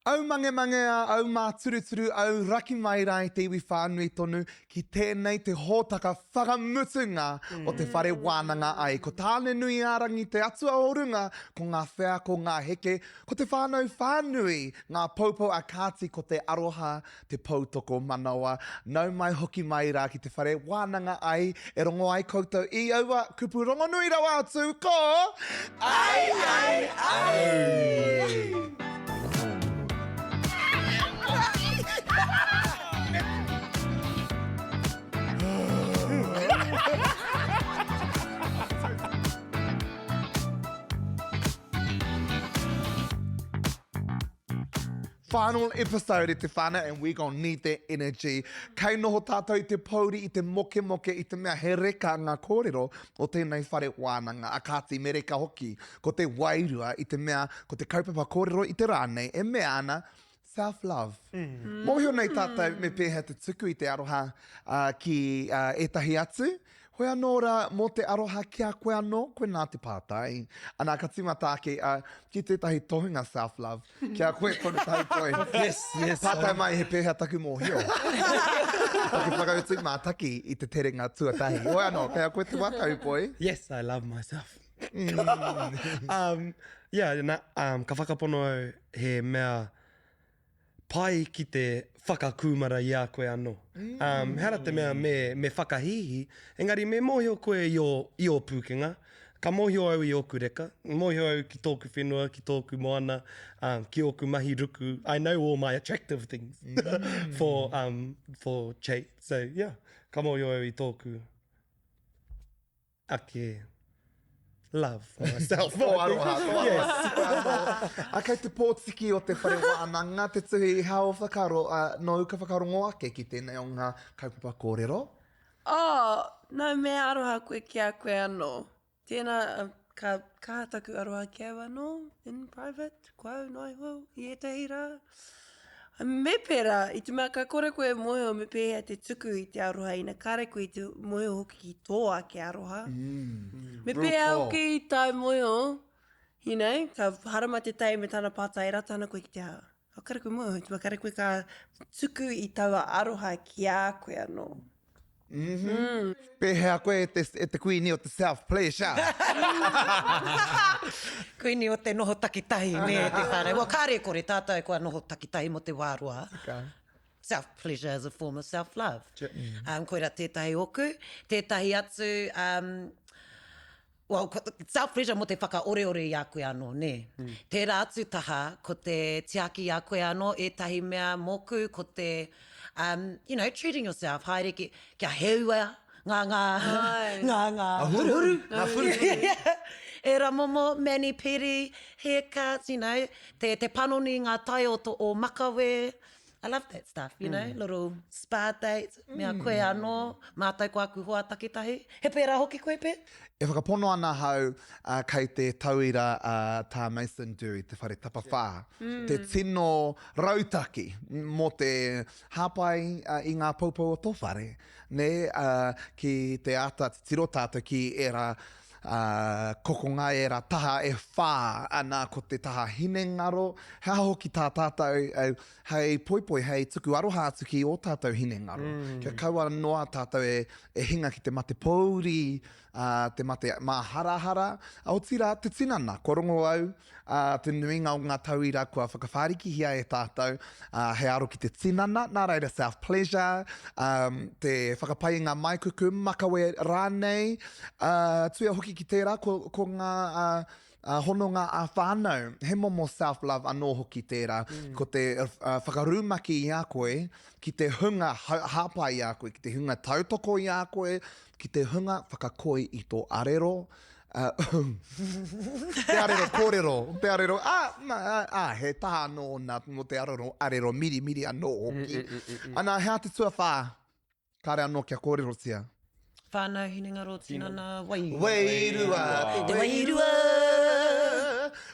Au mangemangea, au māturuturu, au raki mai rā i te iwi whānui tonu ki tēnei te hōtaka whakamutunga o te whare wānanga ai. Ko Tāne-nui-ā-rangi te atua o runga, ko ngā wheako, ngā heke, ko te whānau whānui, ngā poupou a Kāti ko te aroha, te poutoko manawa. Nau mai hoki mai rā ki te whare wānanga ai e rongo ai koutou i aua kupu rongonui rawa atu ko Ai Ai Ai! Final episode e te whānau and we gonna need that energy. Kei noho tātou i te pouri, i te mokemoke, i te mea he reka ngā kōrero o tēnei whare wānanga, a kāti me reka hoki. Ko te wairua i te mea ko te kaupapa kōrero i te rā nei e mea ana self love. Mōhio nei tātou me pēhea te tuku i te aroha ki ētahi atu, Hoi anō rā, mō te aroha ki a koe anō, koinā te pātai. Anā, ka tīmata ake ki tētahi tohunga self-love, ki a koe tonu tahi koe. Yes, yes. Pātai mai he pēhea taku mōhio. Taku whakautu mātaki i te terenga tuatahi. Hoi anō, kei a koe te wā tahu poi. Yes, I love myself. Um, yeah, na, um, ka whakapono au he mea pai ki te whakakūmara i a koe anō. Um, ehara te mea me, me whakahīhī, engari me mōhio koe i ō, i ō pūkenga. Ka mōhio au i ōku reka, mōhio au ki tōku whenua, ki tōku moana, um, ki ōku mahi ruku. I know all my attractive things for, um, for Chait. So, yeah, ka mōhio au i tōku ake love for myself. Tō aroha, tō aroha. Yes. A kei te pōtiki o te whare wānanga te tuhi i hao whakaaro, uh, nōu ka whakarongo ake ki tēnei o ngā kaupapa kōrero? Oh, nau me aroha koe ki a koe anō. Tēnā, ka kaha taku aroha ki au anō, in private, ko au noa iho i ētahi rā. Me pērā, i te mea ka kore koe e mōhio me pēhea te tuku i te aroha ina kāre koe i te mōhio hoki ki tō ake aroha. Me pēhea hoki i tāu mōhio, you know, ka harama te tai me tana pātai e rata ana koe ki te aha. Ka kore koe mōhio, i te mea kare koe ka tuku i taua aroha ki a koe anō. Pēhea koe e te, e te kuini o te self pleasure? Kuini o te noho takitahi, nē, te whānau. Well, kāre e kore, tātou kua noho takitahi mō te wā roa. Okay. Self pleasure is a form of self love. Um, koira tētahi oku. Tētahi atu, um, Well, ko te self pleasure mō te whakaoreore i a koe anō, nē. Tērā atu taha, ko te tiaki i a koe anō, ētahi mea mōku, ko te, um, you know, treating yourself, haere ki, kia heua ngā, ngā, ngā, ngā huruhuru. Ngā huruhuru. Ērā momo, mani pedi, haircuts, you know, te, te panoni i ngā tae o tō ō makawe, I love that stuff, you know, little spa dates, me a koe anō, mātou ko aku hoa takitahi. He pērā hoki koe, Pet? E whakapono ana ahau kei te tauira a Tā Mason Durie, te whare tapawhā, te tino rautaki mō te hāpai i ngā poupou o tō whare, nē, ki te āta titiro tātou ki ērā kokonga, ērā taha e whā ana ko te taha hinengaro, he aha hoki tā tātou hei poipoi, hei tuku aroha atu ki ō tātou hinengaro. Kia kaua noa tātou e, e hinga ki te mate pōuri, ā, te mate māharahara, otirā te tinana. Kua rongo au, ā, te nuinga o ngā tauira kua whakawhārikihia e tātou, ā, he aro ki te tinana, nā reira self pleasure, ā, te whakapai i ngā maikuku, makawe rānei, ā, tuia hoki ki tērā ko, ko ngā, ā, ā, hononga ā-whānau, he momo self-love anō hoki tērā. Ko te whakarūmaki i a koe ki te hunga hāpai i a koe, ki te hunga tautoko i a koe, ki te hunga whakakoi i tō arero, te arero kōrero, te arero, ā, ā, he taha anō ōna mō te arero, arero mirimiri anō hoki. Ana, he aha te tuawhā? Kāre anō kia kōrerotia. Whānau, hinengaro, tinana, wairua. Wairua. Te wairua.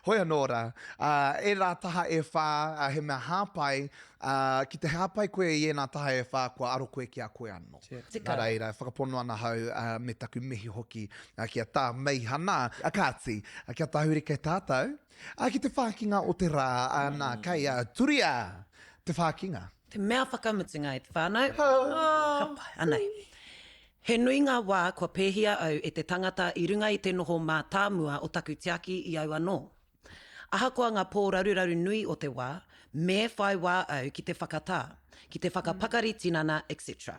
Hoi anō rā, ā, ērā taha e whā, ā, he mea hāpai, ā, ki te hāpai koe i ēnā taha e whā, kua aro koe ki a koe anō. Tika. Nā reira, e whakapono ana ahau, ā, me taku mihi hoki, ā, ki a Tā Meihana, ā, kāti, ā, kia tahuri kei tātou, ā, ki te whākinga o te rā, ā, nā, kei a Turia te whākinga. Te mea whakamutunga e te whānau. Ka pai, anei. He nui ngā wā kua pēhia au e te tangata i runga i te noho mātāmua o taku tiaki i au anō. Ahakoa ngā pōraruraru nui o te wā, me whai wā au ki te whakatā, ki te whakapakari tinana etc.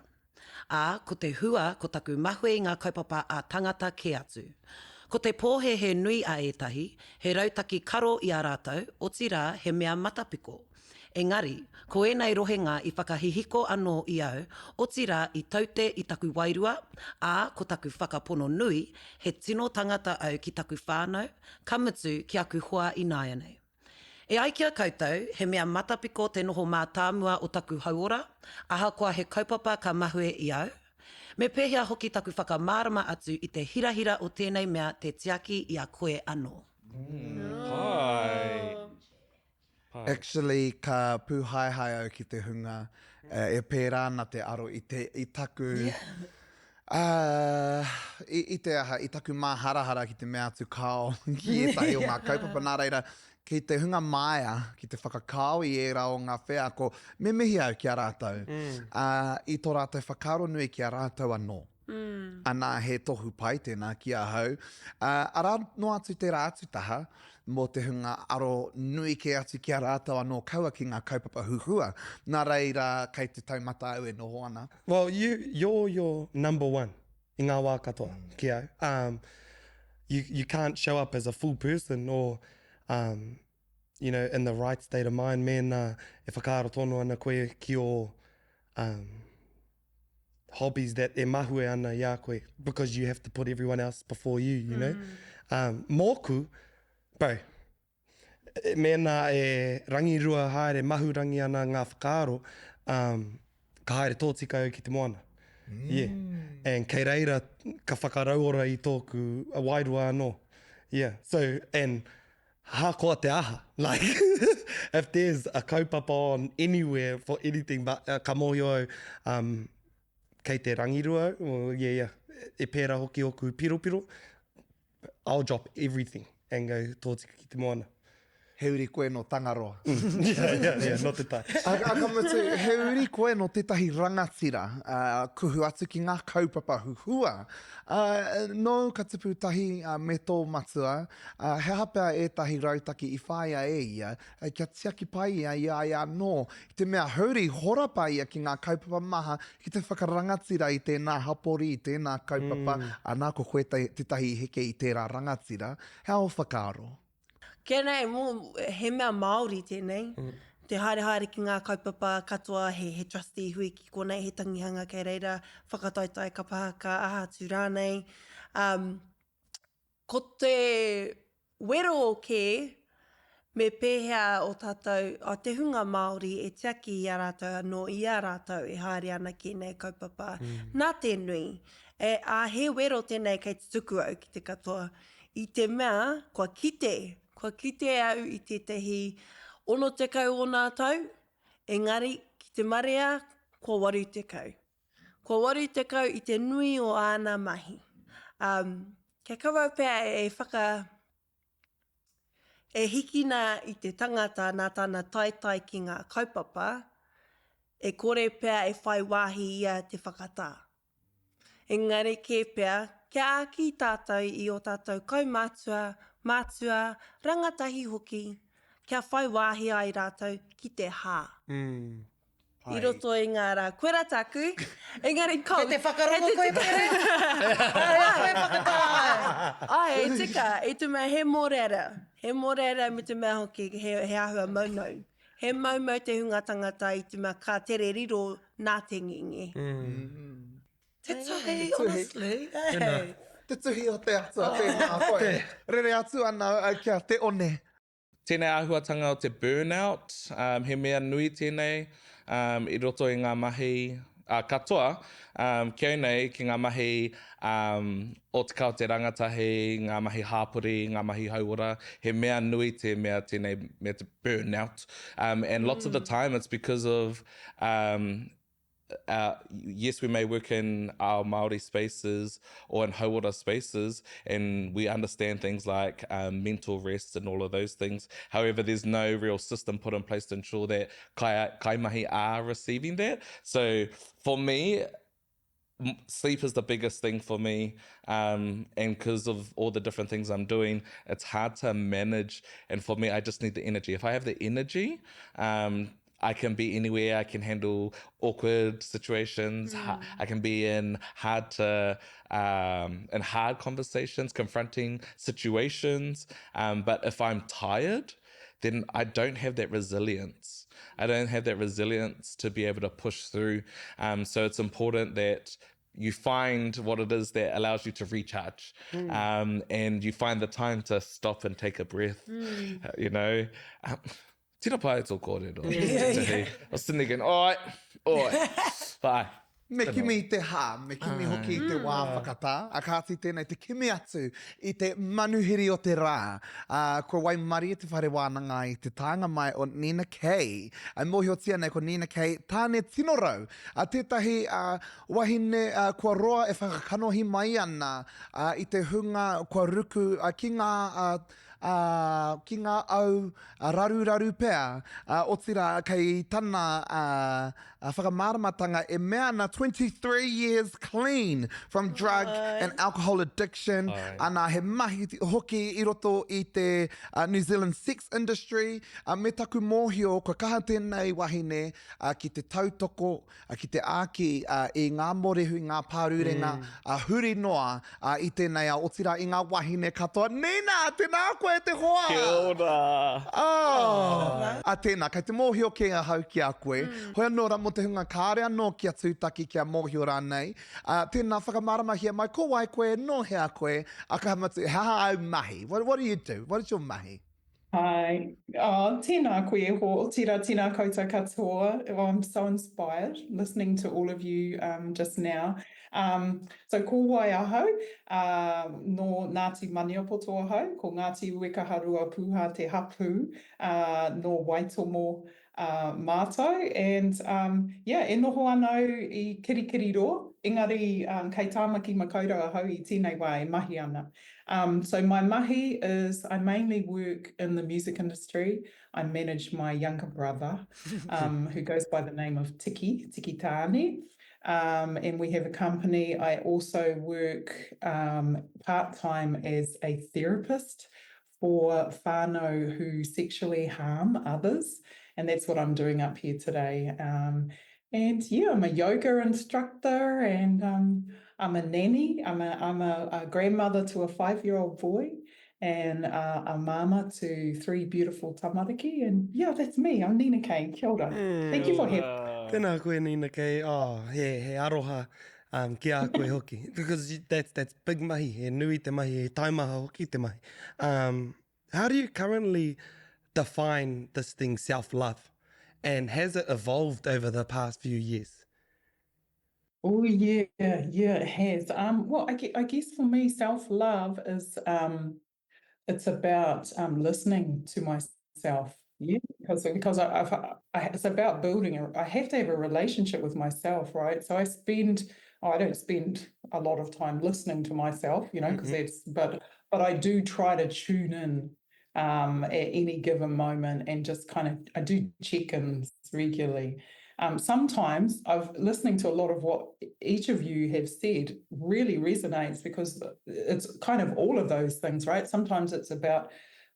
Ā, ko te hua ko taku mahue i ngā kaupapa ā-tangata kē atu. Ko te pōhēhē nui a ētahi, he rautaki karo i a rātou, otirā he mea matapiko. Engari, ko ēnei rohenga i whakahihiko anō i au, otirā i taute i taku wairua, ā, ko taku whakapono nui, he tino tangata au ki taku whānau, ka mutu ki aku hoa ināianei. E ai ki a koutou, he mea matapiko te noho mātāmua o taku hauora, ahakoa he kaupapa ka mahue i au? Me pēhea hoki taku whakamārama atu i te hirahira o tēnei mea te tiaki i a koe anō? Pai. Actually ka pūhaehae au ki te hunga e pērā ana te aro i te, i taku, i, i te aha, i taku māharahara ki te mea atu kāo ki ētahi o ngā kaupapa. Nā reira, ki te hunga māia, ki te whakakao i ērā o ngā wheako, me mihi au ki a rātou, i tō rātou whakaaro nui ki a rātou anō. Anā, he tohu pai tēnā ki ahau. Ā, arā noa atu tērā atu taha mō te hunga aro nui kē atu ki a rātou anō kaua ki ngā kaupapa huhua. Nā reira, kei te taumata au e noho ana. Well, you, you're your number one i ngā wā katoa ki au. Um, you, you can't show up as a full person or, um, you know, in the right state of mind mēnā e whakaaro tonu ana koe ki ō, um, hobbies that e mahue ana i a koe because you have to put everyone else before you, you know. Um, mōku, bro, mēnā e rangirua haere, mahurangi ana ngā whakaaro, um, ka haere tōtika au ki te moana. Yeah. And kei reira ka whakarauora i tōku wairua anō. Yeah. So, and Ahakoa te aha, like, if there's a kaupapa on anywhere for anything, but uh, ka mōhio au, um, kei te rangirua au, or, yeah, yeah, e pērā hoki ōku piropiro, I'll drop everything and go tōtika ki te moana. He uri koe nō Tangaroa. Yeah, yeah, yeah, nō te tai. A, a, ka mutu, he uri koe nō tētahi rangatira, uh, kuhu atu ki ngā kaupapa huhua. Uh, nōu ka tupu tahi uh, me tō matua, Ā, he aha pea ētahi rautaki i whāia e ia kia tiaki pai ia i a ia anō, i te mea huri horapa ia ki ngā kaupapa maha ki te whakarangatira i tēnā hapori, i tēnā kaupapa, anā ko koe tētahi i heke i tērā rangatira, he aha ō whakaaro? Kia nei, mō, he mea Māori tēnei, te haere haere ki ngā kaupapa katoa, he, he trustee hui ki konei, he tangihanga kei reira, whakataetae kapa haka, aha atu rānei. Um, Ko te wero kē, me pēhea o tātou, o te hunga Māori e tiaki i a rātou anō, i a rātou e haere ana ki ēnei kaupapa. Nā te nui, e, ā, he wero tēnei kei te tuku au ki te katoa, i te mea kua kite, kua kite au i tētahi 60 ōna tau, engari ki te marea kua 80. Kua 80 i te nui o āna mahi. Um, kia kaua pea e whaka, e hikina i te tangata nā tana taetae ki ngā kaupapa, e kore pea e whai wāhi ia te whakatā. Engari kē pea, kia āki tātou i ō tātou kaumātua, mātua, rangatahi hoki, kia whai wāhi ai rātou ki te hā. Mm. I roto i ngā rā. Koira tāku. Engari ko... Kei te whakarongo koe, Pere? Kāre koe whakatā ai. Ai, e tika. I te mea he mōrearea. He mōrearea me te mea hoki he, he āhua maumau. He maumau te hunga tangata i te mea ka tere riro nā te ngenge. Te tuhi, honestly. Hey. Te tuhi o te atua, tēnā koe. Rere atu ana kia te one. Tēnei āhuatanga o te burnout, um, he mea nui tēnei um, i roto i ngā mahi. katoa, um, ki au nei, ki ngā mahi um, o te kao te rangatahi, ngā mahi hāpori, ngā mahi hauora, he mea nui te mea tēnei mea te burnout. Um, and lots of the time it's because of um, uh, yes, we may work in our Māori spaces or in hauora spaces, and we understand things like um, mental rest and all of those things. However, there's no real system put in place to ensure that kai, kaimahi are receiving that. So for me, sleep is the biggest thing for me. Um, and because of all the different things I'm doing, it's hard to manage. And for me, I just need the energy. If I have the energy, um, I can be anywhere. I can handle awkward situations. Mm. I can be in hard to um, in hard conversations, confronting situations. Um, but if I'm tired, then I don't have that resilience. I don't have that resilience to be able to push through. Um, so it's important that you find what it is that allows you to recharge mm. um, and you find the time to stop and take a breath, mm. you know. Um, tino pai tō kōrero. Yeah, yeah. I was sitting there going, all right, all right, bye. Me kimi i te hā, me kimi hoki i te wā whakatā. A kāti tēnei te kimi atu i te manuhiri o te rā. Ā, kua waimarie te whare wānanga i te taenga mai o Nina Kay. E mōhiotia nei ko Nina Kay Tāne Tinorau, ā, tētahi wahine kua roa e whakakanohi mai ana i te hunga kua ruku ki ngā ā, ki ngā au raruraru pea, ā, otirā, kei tana ā, whakamāramatanga e mea ana 23 years clean from drug and alcohol addiction, ana, he mahi hoki i roto i te New Zealand sex industry, ā, me taku mōhio kua kaha tēnei wahine ki te tautoko, ki te āki i ngā mōrehu, i ngā pārurenga, huri noa i tēnei ao, otirā i ngā wāhine katoa. Nina, tēnā koe e te hoa! Kia ora! Oh! A tēnā, kei te mōhio kē ahau ki a koe. Hoi anō rā mō te hunga kāore anō kia tūtaki, kia mōhio rānei. Tēnā, whakamāramahia mai, ko wai koe, nō hea koe, a ka mutu, he aha āu mahi? What, what do you do? What is your mahi? Hi. Oh, tēnā koe e hoa, otirā tēnā koutou katoa. Oh, I'm so inspired listening to all of you um, just now. Um, so ko wai ahau, uh, nō Ngāti Maniapoto ahau, ko Ngāti Uekaharua Puha te hapū, uh, nō Waitomo uh, mātou. And um, yeah, e noho ana au i Kirikiriroa, engari um, kei Tāmaki Makaurau ahau i tēnei wā e mahi ana. Um, so my mahi is I mainly work in the music industry. I manage my younger brother, um, who goes by the name of Tiki, Tiki Taane. Um, and we have a company. I also work um, part-time as a therapist for whānau who sexually harm others. And that's what I'm doing up here today. Um, and yeah, I'm a yoga instructor and um, I'm a nanny. I'm a, I'm a, a grandmother to a five-year-old boy and uh, a mama to three beautiful tamariki. And yeah, that's me. I'm Nina Kay. Kia ora. Thank you for having me. Tēnā koe Nina Kay. Oh, he, he aroha um, ki a koe hoki. Because that's, that's big mahi, he nui te mahi, he taimaha hoki te mahi. Um, how do you currently define this thing self-love? And has it evolved over the past few years? Oh yeah, yeah, it has. Um, well, I, I guess for me, self-love is um, it's about um, listening to myself. Yeah, because because I, I've, I, it's about building. A, I have to have a relationship with myself, right? So I spend, oh, I don't spend a lot of time listening to myself, you know, because mm-hmm. that's. But but I do try to tune in um, at any given moment and just kind of I do check-ins regularly. Um, sometimes I've listening to a lot of what each of you have said really resonates because it's kind of all of those things, right? Sometimes it's about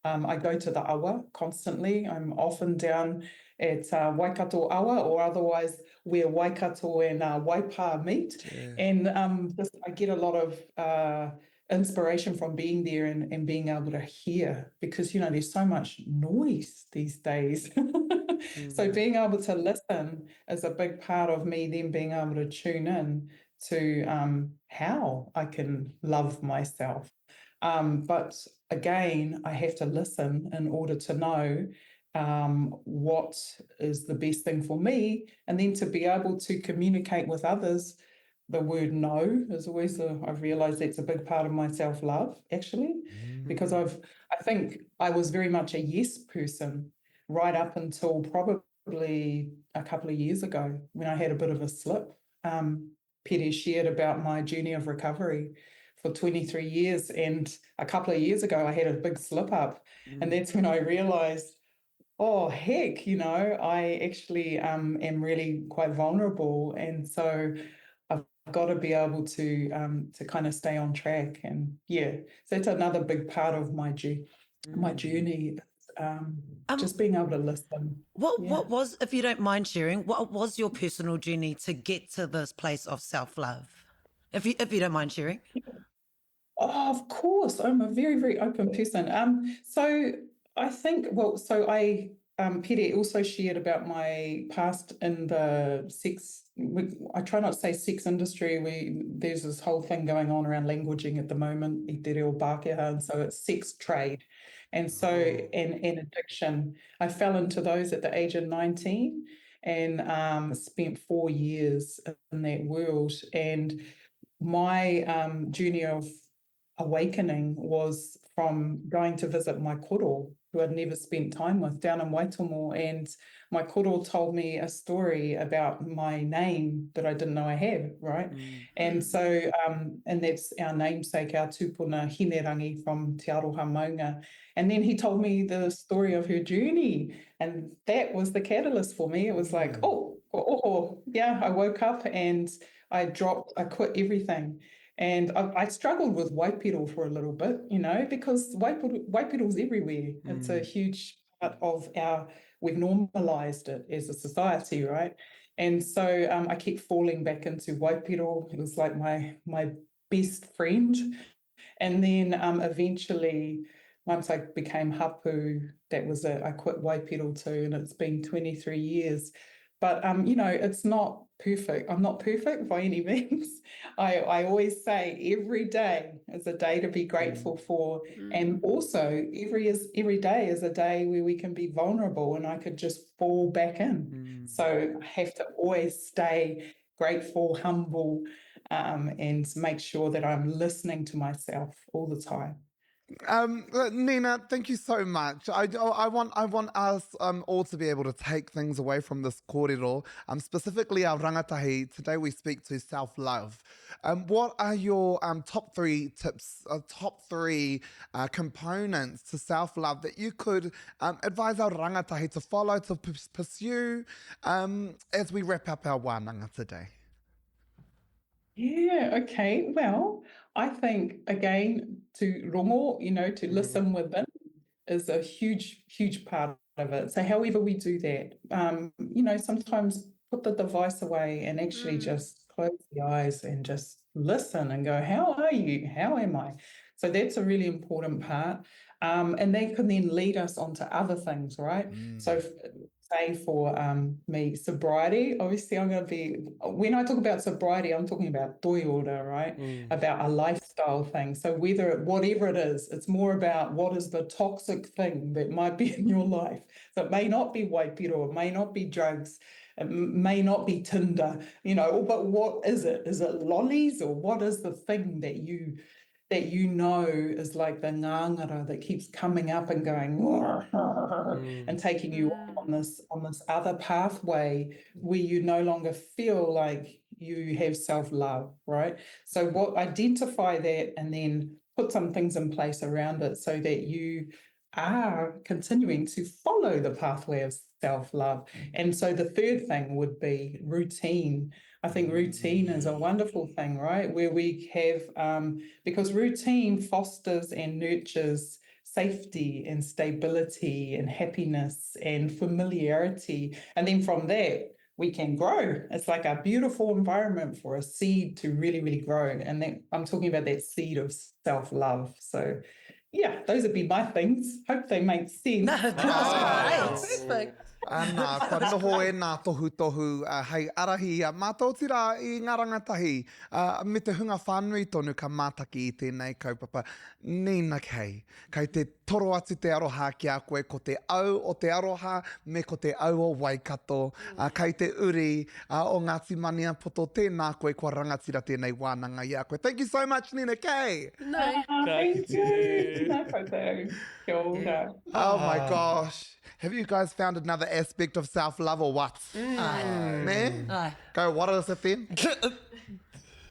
um, I go to the awa constantly. I'm often down at uh, Waikato Awa or otherwise where Waikato and uh, Waipa meet. Yeah. And um, just I get a lot of uh, inspiration from being there and, and being able to hear because you know there's so much noise these days mm. so being able to listen is a big part of me then being able to tune in to um, how I can love myself um, but again I have to listen in order to know um, what is the best thing for me, and then to be able to communicate with others the word no is always a, I've realized that's a big part of my self-love actually, mm. because I've I think I was very much a yes person right up until probably a couple of years ago when I had a bit of a slip. Um, Peter shared about my journey of recovery for 23 years. And a couple of years ago, I had a big slip up. Mm. And that's when I realized, oh, heck, you know, I actually um, am really quite vulnerable. And so I've got to be able to um, to kind of stay on track. And yeah, so that's another big part of my, my mm. journey um, um, just being able to listen. What yeah. what was, if you don't mind sharing, what was your personal journey to get to this place of self love? If you if you don't mind sharing. Oh, of course. I'm a very, very open person. Um, so I think, well, so I um, Pere also shared about my past in the sex, I try not to say sex industry. We There's this whole thing going on around languaging at the moment, i te reo Pākehā, and so it's sex trade. And so, oh. and, and addiction. I fell into those at the age of 19 and um, spent four years in that world. And my um, journey of awakening was from going to visit my koro, who I'd never spent time with, down in Waitomo. And my koro told me a story about my name that I didn't know I had, right? Mm. And so, um, and that's our namesake, our tupuna Hinerangi from Te Aroha Maunga. And then he told me the story of her journey. And that was the catalyst for me. It was like, mm. oh, oh, oh, yeah, I woke up and I dropped, I quit everything. And I, I struggled with waipiro for a little bit, you know, because waipiro, waipiro's everywhere. Mm. It's a mm. huge part of our, we've normalized it as a society, right? And so um, I kept falling back into waipiro. It was like my my best friend. And then um, eventually, once I became hapu, that was it. I quit waipiro too, and it's been 23 years. But um, you know, it's not perfect. I'm not perfect by any means. I, I always say every day is a day to be grateful mm. for. Mm. And also every is every day is a day where we can be vulnerable and I could just fall back in. Mm. So I have to always stay grateful, humble, um, and make sure that I'm listening to myself all the time. Um, uh, Nina, thank you so much. I, oh, I want I want us um, all to be able to take things away from this kōrero, um, specifically our rangatahi. Today we speak to self-love. Um, what are your um, top three tips, uh, top three uh, components to self-love that you could um, advise our rangatahi to follow, to p- pursue um, as we wrap up our wānanga today? Yeah, okay. Well, I think again to rongo, you know, to mm. listen within is a huge, huge part of it. So however we do that, um, you know, sometimes put the device away and actually mm. just close the eyes and just listen and go, how are you? How am I? So that's a really important part. Um, and that can then lead us onto other things, right? Mm. So say for um, me, sobriety, obviously I'm going to be, when I talk about sobriety, I'm talking about toiora, right? Mm. About a lifestyle thing. So whether, whatever it is, it's more about what is the toxic thing that might be in your life. So it may not be waipiro, it may not be drugs, it may not be Tinder, you know, but what is it? Is it lollies or what is the thing that you that you know is like the ngangara that keeps coming up and going mm. and taking you mm. on this on this other pathway where you no longer feel like you have self-love, right? So what identify that and then put some things in place around it so that you are continuing to follow the pathway of self-love. And so the third thing would be routine. I think routine is a wonderful thing, right? Where we have, um, because routine fosters and nurtures safety and stability and happiness and familiarity. And then from that, we can grow. It's like a beautiful environment for a seed to really, really grow. And that, I'm talking about that seed of self love. So, yeah, those would be my things. Hope they make sense. No, that's great. Perfect. Ana, kua noho ēnā tohutohu hei ārahi i a mātou, otirā i ngā rangatahi me te hunga whānui tonu ka mātaki i tēnei kaupapa. Nina Kay, kei te toro atu te aroha ki a koe, ko te au o te aroha me ko te au o Waikato, kei te uri o Ngāti Maniapoto, tēnā koe, kua rangatira tēnei wānanga i a koe. Thank you so much Nina Kay! Thank you! Tēnā koutou. Kia ora. Oh my gosh. Have you guys found another aspect of self-love or what? Mm. Nē? Ai. Go, what is it then?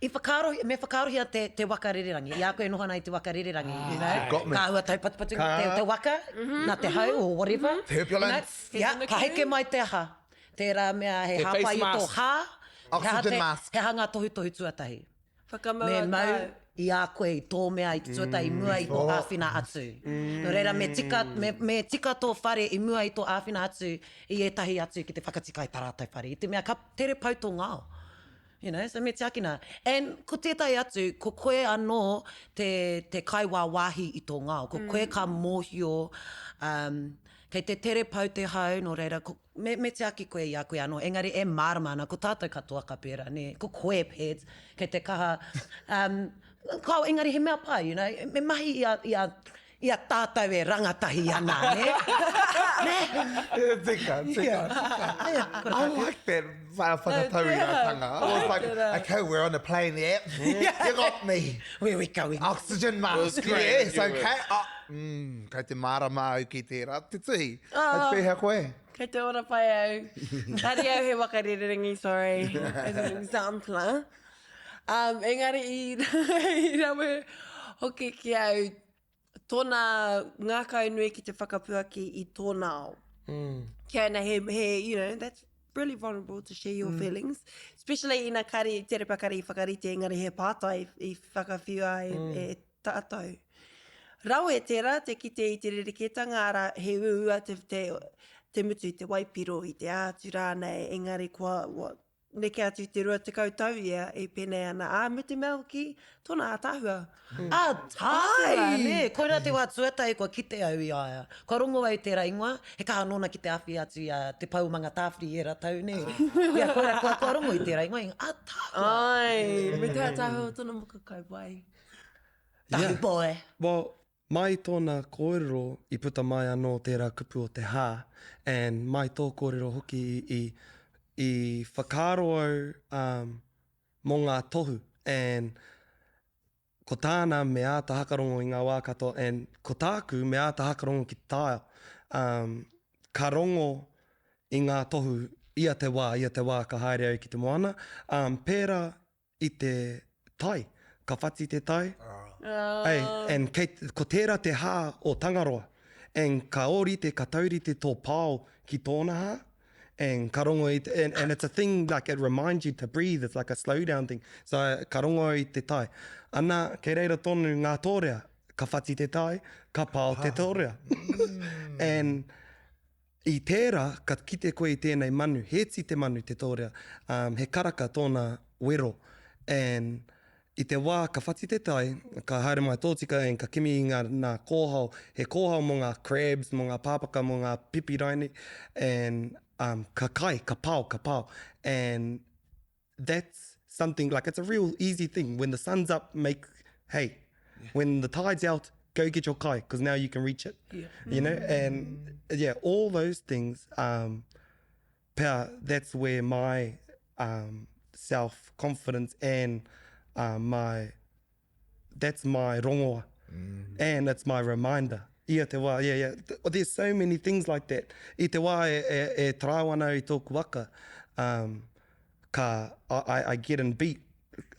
I whakaaro, me whakaarohia te, te waka rererangi. I a koe e noho ana i te waka rererangi, you know? Got me. Ka ua taupatupatu te, te waka, nā te hau or whatever. Turbulence. You know? Yeah, ka heke mai te aha. Tērā mea he Te face hāpai i tō mask. hā. He aha Oxygen te- mask. He aha ngā tohutohu tuatahi. Whakamau Me a mau tāu. i a koe i tō mea i te tuatahi i mua i tō āwhina atu. Nō reira me tika, me, me tika tō whare i mua i tō āwhina atu i ētahi atu ki te whakatika i tā rātou whare. I te mea ka tere pau tō ngao. You know, so me tiakina. And ko tētahi atu, ko koe anō te, te kaiwāwāhi i tō ngao. Ko koe ka mōhio, um, kei te tere pau te hau, nō reira, ko, Me, me tiaki koe i a koe anō, engari e mārama ana, ko tātou katoa ka pērā, nē, ko koe, Peds, kei te kaha, um, kao, engari he mea pai, you know, me mahi i a, i a, i a tātou e rangatahi ana, nē? Nē? Tika, tika, tika. I like that whakatauiratanga. I was like, okay, we're on a plane, yeah. You got me. Where we going? Oxygen mask, yes, okay. Oh, mm, kei te mārama au ki tērā. Te tuhi, kei te pēhea koe? Kei te ora pai au. Kāre au he waka rererangi, sorry. As an example. Um, engari i, i rawe hoki ki au tōna ngākau nui ki te whakapuaki i tōna ao. Mm. Kia ana he, he, you know, that's really vulnerable to share your mm. feelings. Especially ina kari, te repa kari i whakarite, engari he pātai i whakawhiua e, mm. e tātou. Rawe tērā te kite i te rerekētanga, arā, he uaua te, te, te mutu i te waipiro, i te ātu rānei, engari kua, kua neke atu i te 20 tau ia e pēnei ana, ā, me te mea hoki, tōna ātaahua. Mm. Ātaahua, nē, koirā te wā tuatahi kua kite au i a ia. Kua rongo au i tērā ingoa, he kaha nōna ki te awhi atu i a Te Pou o Mangatāwhiri i ērā tau, nē. Ia, koirā, kua, kua rongo i tērā ingoa, ātaahua. Ai, me te ātaahua o tōna muka kauae. Tahu yeah. boy. Well, mai tōna kōrero i puta mai anō tērā kupu o te hā, and mai tō kōrero hoki i, i whakaaro au um, mō ngā tohu, and ko tāna me āta hakarongo i ngā wā katoa, and ko tāku me āta hakarongo ki te taeo. Um, ka rongo i ngā tohu ia te wā, ia te wā ka haere au ki te moana. Um, pērā i te tai. Ka whati te tai. Ei, and kei, ko tērā te hā o Tangaroa. And ka ōrite, ka taurite tō pao ki tōna hā. And ka rongo i te, and, and it's a thing like it reminds you to breathe, it's like a slow down thing. So ka rongo i te tai. Ana, kei reira tonu ngā tōrea. Ka whati te tai, ka pao te tōrea. And I tērā, ka kite koe i tēnei manu, he iti te manu, te tōrea, um, he karaka tōna wero, and i te wā ka whati te tai, ka haere mai tōtika and ka kimi i ngā, nā kōhao, he kōhao mō ngā crabs, mō ngā pāpaka, mō ngā pipi raini, and um, ka kai, ka pao, ka pao, and that's something like it's a real easy thing. When the sun's up, make hey. Yeah. When the tide's out, go get your kai because now you can reach it. Yeah. You know, and yeah, all those things. Um, pea, that's where my um, self confidence and uh, my that's my rongoa. Mm. And it's my reminder. Ia te wā, yeah, yeah. There's so many things like that. I te wā e, e, e taraiwa ana i tōku waka, um, ka, I, I get in beat.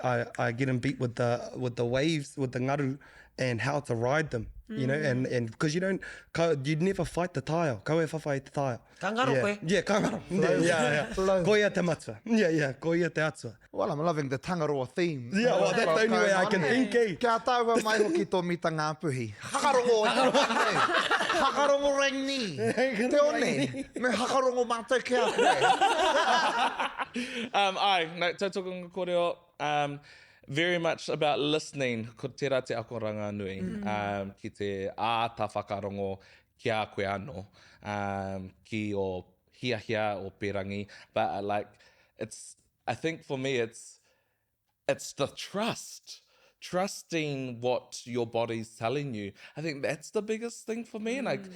I, I get in beat with the, with the waves, with the ngaru, and how to ride them. Mm. You know, and, and because you don't, ka, you'd never fight the taiao. Kaua e whawhai i te taiao. Ka ngaro yeah. koe. Yeah, ka ngaro. Yeah, yeah, yeah. Flow. Ko ia te matua. Yeah, yeah, ko ia te atua. Well, I'm loving the Tangaroa theme. Yeah, well, that's the only way I can think, eh? Kia tāua mai hoki tō mita Ngāpuhi. Hakarongo e te whānau. Hakarongo rangi. Te one, me hakarongo mātou ki a koe. Um, ai, no, tautoko ngā kōrero. Um, very much about listening, ko tērā te akoranga nui, um, ki te āta whakarongo ki a koe anō, um, ki ō. hiahia or perangi, but uh, like it's I think for me it's it's the trust trusting what your body's telling you. I think that's the biggest thing for me. And I mm.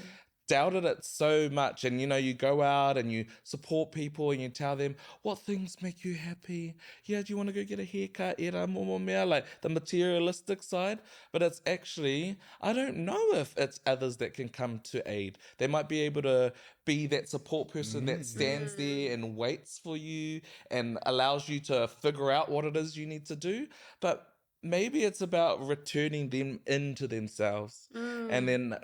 doubted it so much. And you know, you go out and you support people and you tell them what things make you happy. Yeah, do you want to go get a haircut? Era momo mea, like the materialistic side. But it's actually, I don't know if it's others that can come to aid. They might be able to be that support person mm. that stands there and waits for you and allows you to figure out what it is you need to do. But maybe it's about returning them into themselves mm. and then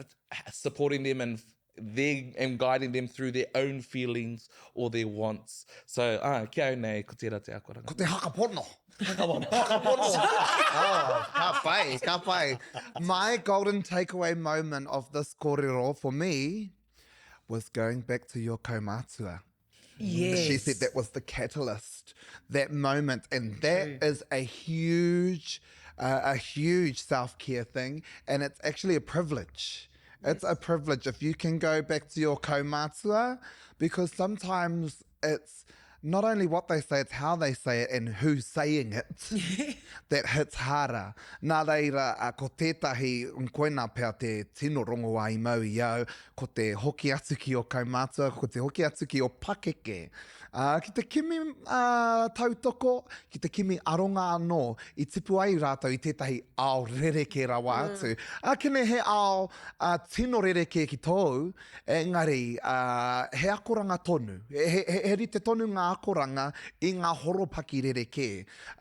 supporting them and their, and guiding them through their own feelings or their wants. So, ah, kia au nei, ko tērā te akoranga. Ko te hakapono. Hakapono. Hakapono. oh, ka pai, ka pai. My golden takeaway moment of this kōrero for me was going back to your kaumātua. Yes. She said that was the catalyst, that moment. And that is a huge, uh, a huge self-care thing. And it's actually a privilege. It's a privilege if you can go back to your kaumātua, because sometimes it's not only what they say, it's how they say it and who's saying it that hits harder. Nā reira, uh, ko tētahi, koina pea te tino rongoā i mau i au, ko te hoki atu ki o kaumātua, ko te hoki atu ki o pakeke, uh, ki te kimi uh, tautoko, ki te kimi aronga anō, i tipu ai rātou i tētahi ao rerekē rawa mm. atu. Mm. Akene he ao uh, tino rerekē ki tōu, Engari, ā, he akoranga tonu. He, he, he rite tonu ngā akoranga i ngā horopaki rerekē.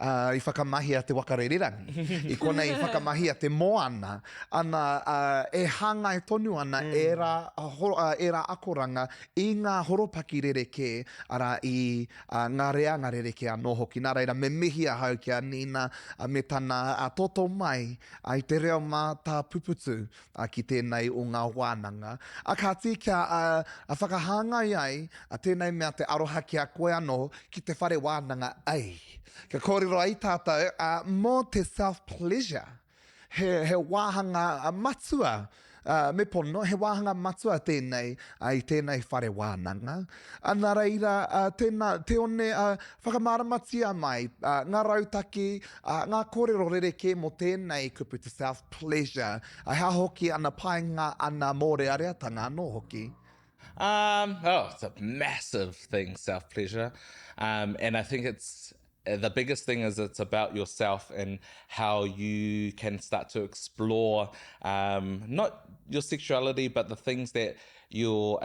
Ā, i whakamahia te waka rererangi. I konei i whakamahia te moana. Ana, ā, e hāngai tonu ana mm. ērā, horo, ā, ērā akoranga i ngā horopaki rerekē, arā, i ā, ngā reanga rerekē anō hoki. Nā reira, me mihi ahau ki a Nina ā, me tana ā, toto mai ā, i te reo mātāpuputu ā, ki tēnei o ngā wānanga. Ā, kāti kia ā, whakahāngai ai ā, tēnei mea te aroha ki a koe anō ki te whare wānanga ai. Kia kōrero ai tātou ā, mō te self-pleasure. He, he wāhanga matua, ā, me pono, he wāhanga matua tēnei ā, i tēnei whare wānanga. Ā, nā reira, ā, tēnā, Teone, ā, whakamāramatia mai ā, ngā rautaki, ā, ngā kōrero rerekē mō tēnei kupu te self-pleasure. A he aha hoki ana painga, ana mōreareatanga anō hoki? Um, oh, it's a massive thing, self-pleasure. Um, and I think it's, the biggest thing is it's about yourself and how you can start to explore um, not your sexuality, but the things that you're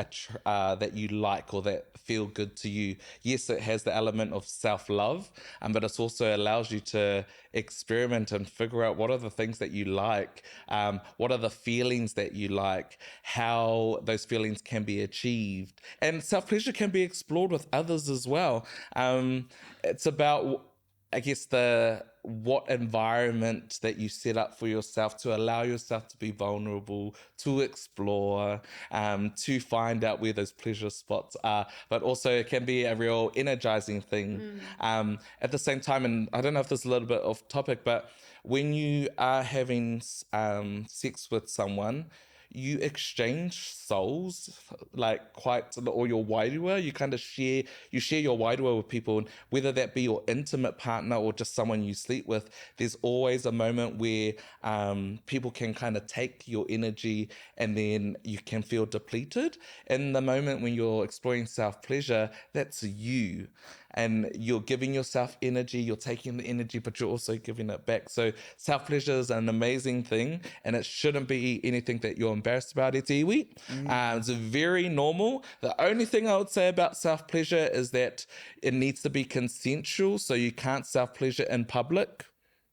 uh, that you like or that feel good to you. Yes, it has the element of self-love, um, but it also allows you to experiment and figure out what are the things that you like, um, what are the feelings that you like, how those feelings can be achieved. And self pleasure can be explored with others as well. Um, it's about I guess the what environment that you set up for yourself to allow yourself to be vulnerable, to explore, um, to find out where those pleasure spots are. But also, it can be a real energizing thing. Mm. Um, at the same time, and I don't know if this is a little bit off topic, but when you are having um, sex with someone, you exchange souls like quite or your wairua you kind of share you share your wairua with people and whether that be your intimate partner or just someone you sleep with there's always a moment where um, people can kind of take your energy and then you can feel depleted in the moment when you're exploring self-pleasure that's you and you're giving yourself energy, you're taking the energy, but you're also giving it back. So self pleasure is an amazing thing, and it shouldn't be anything that you're embarrassed about, e te iwi. Mm. Uh, it's very normal. The only thing I would say about self pleasure is that it needs to be consensual, so you can't self pleasure in public.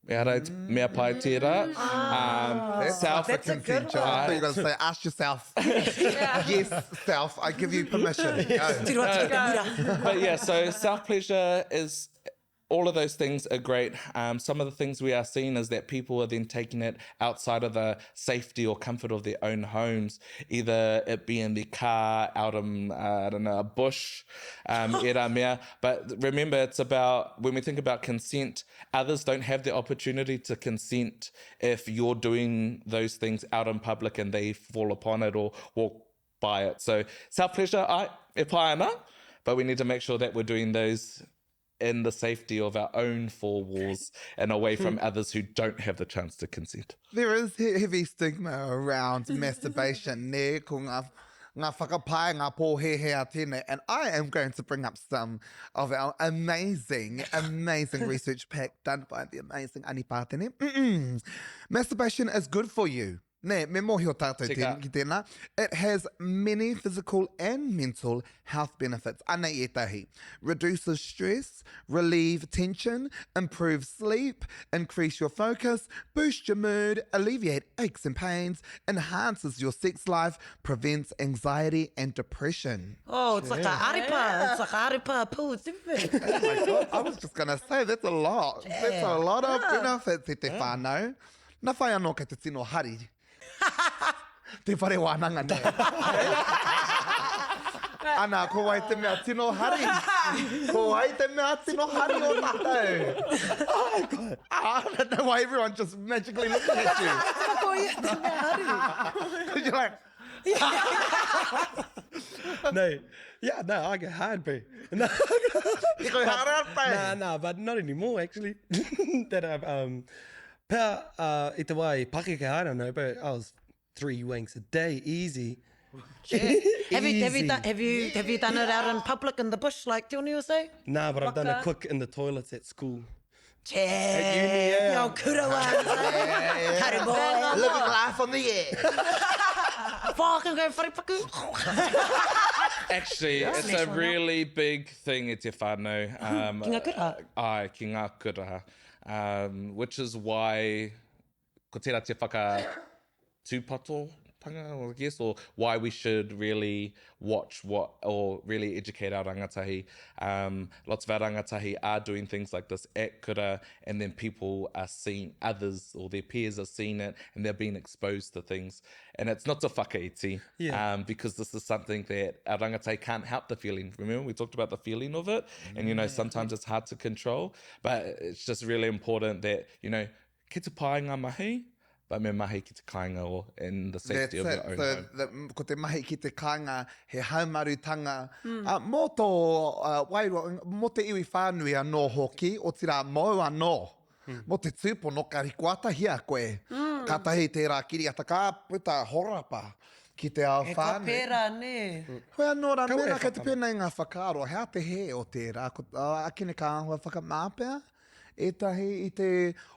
Mea rai, mea pai tērā. Mm. Um, that's self, that's a good one. I thought you were going to say, ask yourself. Yes, self, I give you permission. Go. But yeah, so self-pleasure is all of those things are great. Um, some of the things we are seeing is that people are then taking it outside of the safety or comfort of their own homes, either it be in their car, out in, uh, I don't know, a bush, um, mea. But remember, it's about, when we think about consent, others don't have the opportunity to consent if you're doing those things out in public and they fall upon it or walk by it. So self-pleasure, ai, e pai ana, but we need to make sure that we're doing those in the safety of our own four walls and away from others who don't have the chance to consent. There is heavy stigma around masturbation, nē, ko ngā, ngā whakapae, ngā pōhēhē a tēnei, and I am going to bring up some of our amazing, amazing research pack done by the amazing Ani Pātene. Mm-mm. Masturbation is good for you. Nē, me mōhio tātou Tika. ki tēnā. It has many physical and mental health benefits. Anei ētahi. Reduces stress, relieve tension, improve sleep, increase your focus, boost your mood, alleviate aches and pains, enhances your sex life, prevents anxiety and depression. Oh, it's like a arepa. It's like a arepa pū, it's everything. Oh my God, I was just gonna say, that's a lot. That's a lot of benefits e te whānau. Na whai anō kei te tino hari te whare wānanga nei. Ana, ko wai te mea tino hari? Ko wai te mea tino hari o tātou? Oh, God. I don't know why everyone just magically looking at you. Ko ia te mea hari. Because you're like... No, yeah, no, I go hard, bro. No, You go hard out, bro. Nah, nah, but not anymore, actually. That I've, pea, i te wā i pakeke, I don't know, but I was 3 wanks a day, easy. Yeah. Have you, have you, Easy. done, have you, have you done it out in public in the bush, like Tione was saying? Nah, but I've done a Waka. quick in the toilets at school. Yeah. At uni, yeah. Yo, kura ones, eh? Kare boy. Living life on the edge. Fucking go wharepaku. Actually, it's Smash a one up. really big thing e te whānau. Ki ngā kura? Ai, ki ngā kura. Which is why ko tērā te whakatūpatotanga, I guess, or why we should really watch what, or really educate our rangatahi. Lots of our rangatahi are doing things like this at kura, and then people are seeing others or their peers are seeing it, and they're being exposed to things. And it's not to whakaiti, because this is something that our rangatahi can't help the feeling. Remember, we talked about the feeling of it, and, you know, sometimes it's hard to control, but it's just really important that, you know, ki te pai ngā mahi, but me mahi ki te kāinga or in the safety That's of it. your own So, home. the, ko te mahi ki te kāinga, he haumarutanga. Mō tō wairua, mō te iwi whānui anō hoki, otirā mōu anō. Mō te tūpono ka rikoatahia koe. Kātahi tērā kiriata ka puta horapa ki te ao E ka whānui. pērā, nē. Hoi anō rā, Kaua e mēnā kei te whakamā. pēnei ngā whakaaro, hea te hē o tērā, ko, akene ka āhua whakamā pea ētahi i te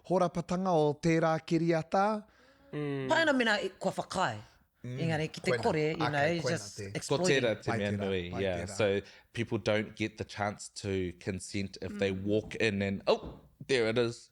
horapatanga o tērā kiriata. Pai ana mēnā kua whakaae. Engari ki te Koina. kore, you know, Okay, koina just te. Ko exploiting. tērā te Pai mea tērā, nui, pai yeah. tērā. So people don't get the chance to consent if they walk in and, oh, there it is.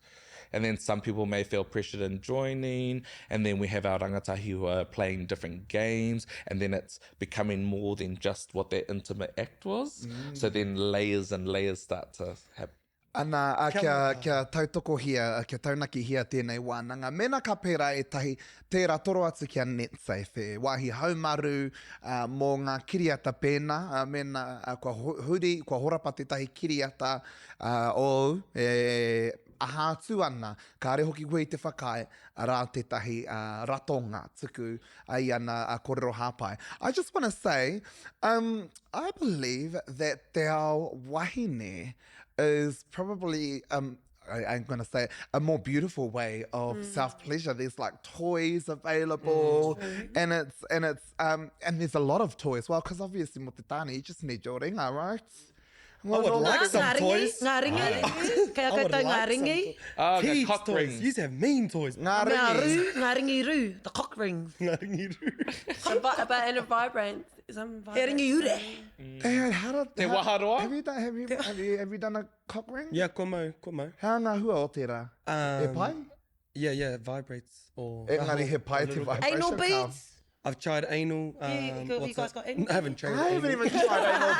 And then some people may feel pressured in joining. And then we have our rangatahi who are playing different games. And then it's becoming more than just what that intimate act was. So then layers and layers start to happen. Ana, a, kia, kia tautokohia, kia taunakihia tēnei wānanga. Mēnā ka pērā ētahi, tērā toro atu ki a Netsafe, he wāhi haumaru uh, mō ngā kiriata pēnā, uh, mēnā uh, kua huri, kua horapa tētahi kiriata uh, ōu, e, aha atu ana, kāre hoki koe i te whakaae, arā tētahi uh, ratonga tuku ai ana uh, kōrero hāpai. I just want to say, um, I believe that te ao wahine is probably, um, I, I'm going to say, a more beautiful way of mm. self-pleasure. There's like toys available, mm. and it's and it's um and there's a lot of toys. Well, because obviously mo te tāne, you just need your ringa, right? I would like some Ngā ringi, toys. ngā ringi, kei a I would koutou ngā like some ringi. toys. Ah, ngā Kids cock toys. rings. You used to have mean toys. Ngā Mea ringi. rū, ngā ringi rū, the cock rings. Ngā ringi rū. But, but and it vibrates. Some He ringi ure. Eh, how did, Te how, waharoa? Have you done, have you, have you, have you done a cock ring? Yeah, kua mau, kua mau. Hea ngā hua o tērā? E pai? Yeah, yeah, it vibrates. Or Engari he pai te vibration. Anal ka. beads. I've tried anal. You- you what's guys that? got anal I haven't tried I haven't anal. even tried anal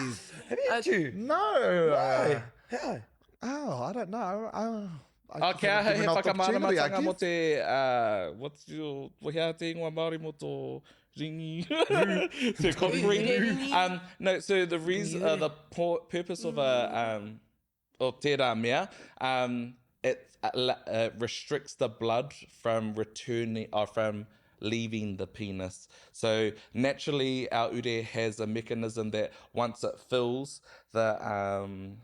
beads. Have you? No. Why? How? Oh, I don't know. I, I Okay, just haven't he given up the opportunity, I whakamāramatanga mō guess. te, what's your, he aha te ingoa Māori mō tō ringi? Te cock ring. No, so the reason, the purpose of a, o tērā mea, it restricts the blood from returning, or from leaving the penis. So naturally, our ure has a mechanism that once it fills, the um,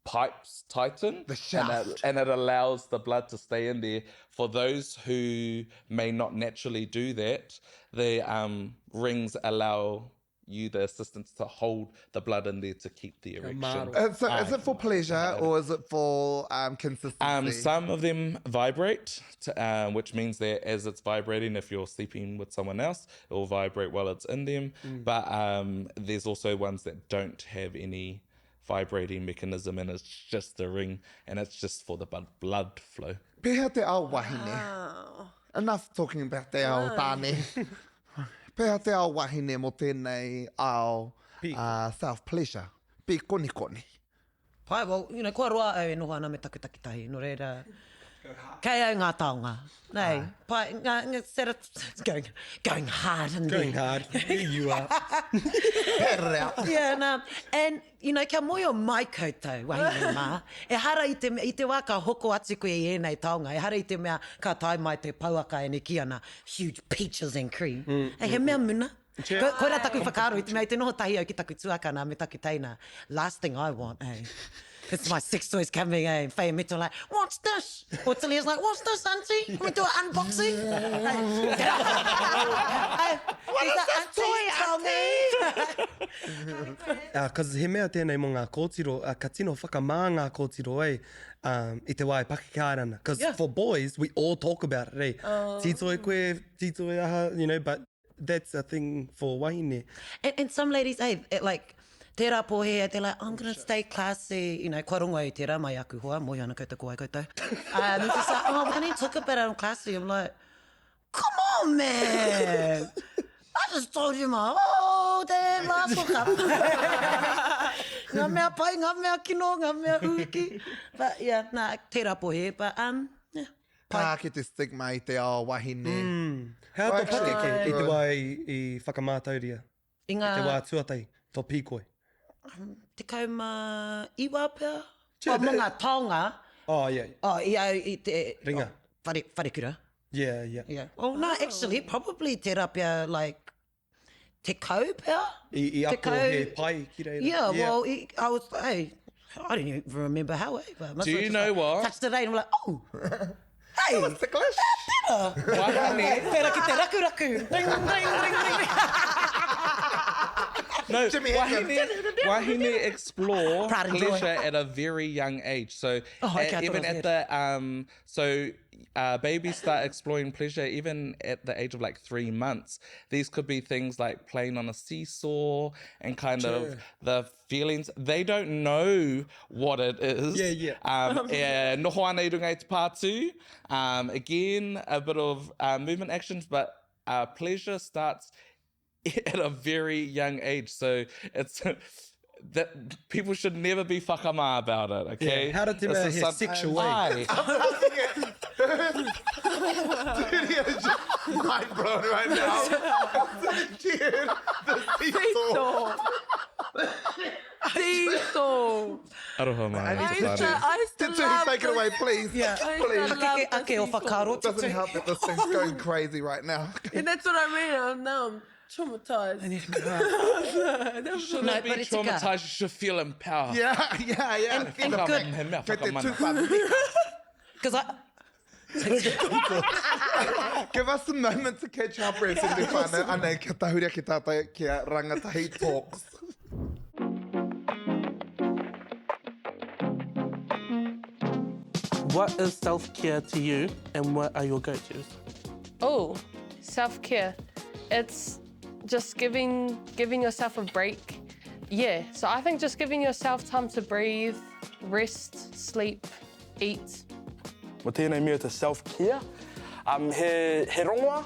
pipes tighten. The shaft. And it, and it allows the blood to stay in there. For those who may not naturally do that, the um, rings allow you the assistance to hold the blood in there to keep the erection. Uh, so is it for pleasure or is it for um, consistency? Um, some of them vibrate, to, um, which means that as it's vibrating, if you're sleeping with someone else, it will vibrate while it's in them. Mm. But um, there's also ones that don't have any vibrating mechanism and it's just a ring and it's just for the blood flow. Pēhea te ao wahine? Wow. Enough talking about te ao tāne. Pēhea te ao wahine mō tēnei ao uh, self-pleasure? Pīkonikoni. Pai, well, you know, kua roa au e noho ana me taku takitahi, nō reira, kei au ngā taonga. Nei, pai, ngā, ngā, set it, going, going hard in there. Going hard, there you are. Perea. Yeah, nā, and, you know, kia mōhio mai koutou, wahine mā, ehara i te, i te wā ka hoko atu koe i ēnei taonga, ehara i te mea ka tae mai te pouaka e kī ana, huge peaches and cream. Mm, mm, he mea muna. Ko, koira taku whakaaro i te mea i te noho tahi au ki taku tuakana me taku teina. Last thing I want, eh? It's my sex toys coming, eh? And Faye and Meto like, what's this? Or Talia's like, what's this, auntie? Can we do an unboxing? hey, what is this toy, auntie? Because he mea tēnei mō ngā kōtiro, uh, ka tino whakamā ngā kōtiro, eh? Um, i te wā e pakeke haere ana. Because yeah. for boys, we all talk about it, eh? Oh. Tītoe koe, tītoe aha, you know, but that's a thing for wahine. And, and some ladies, hey, it, like, tērā pōhēhē, they're like, I'm gonna stay classy. You know, kua rongo au tērā mai aku hoa, mōhio ana koutou ko wai koutou. Um, just like, oh, we're gonna talk about it, I'm classy. I'm like, come on, man! I just told you my whole damn last hookup. ngā mea pai, ngā mea kino, ngā mea uiki. But yeah, nā, tērā pōhēhē, but um, yeah. Pai. Ka ake te stigma i te ao wahine. Mm. He aha tō pakeke i te wā i, i whakamātauria? I ngā... I te wā tuatahi, tō pīkoi? 19 pea. Oh, mō ngā taonga. Oh, yeah. Oh, i au i te... Ringa. Oh, whare, wharekura. Yeah, yeah. Yeah. Oh, no, actually, probably tērā pea, like, tekau pea? I, i ako he pai ki reira. Yeah, yeah. well, I, I was, hey, I don't even remember how, eh? But Do you know like, what? Touched it, eh, and I'm like, oh, hey, that was ticklish. Better. Wahine. Pera ki te rakuraku. Ring, ring, ring, ring. No, Jimmy wahine, wahine explore Pride and joy. pleasure at a very young age. So Oh, okay, I at, thought even it was at the um, so uh, babies start exploring pleasure even at the age of like three months. These could be things like playing on a seesaw and kind of the feelings. They don't know what it is. Yeah, yeah. Um, e noho ana i runga i te pātū. Um, again, a bit of uh, movement actions, but uh, pleasure starts at a very young age. So it's that people should never be whakamā about it, okay? Yeah, how did te This mea is he some- sexual, eh? Aye. Mind blown right now. Cheered the seesaw. Seesaw. Aroha mai. I I used to, I used to Titui, love take it away, please. Yeah. I used to Please. love Ake, the ake o seesaw. whakaaro. Doesn't help that this thing's going crazy right now. And that's what I mean. I'm now I'm traumatized. You shouldn't No, be but it's a traumatized. You should feel empowered. Yeah, yeah, yeah. And- and good. He mea Kei te whakamana. tūwha. Because I... Give us a moment to catch our breath and define it. Anei, kia tahuria ki tātou kia rangatahi talks. What is self-care to you and what are your go-tos? Oh, self-care. It's just giving giving yourself a break. Yeah, so I think just giving yourself time to breathe, rest, sleep, eat. Mo tēnei mea te self-care, um, he, he rongoa,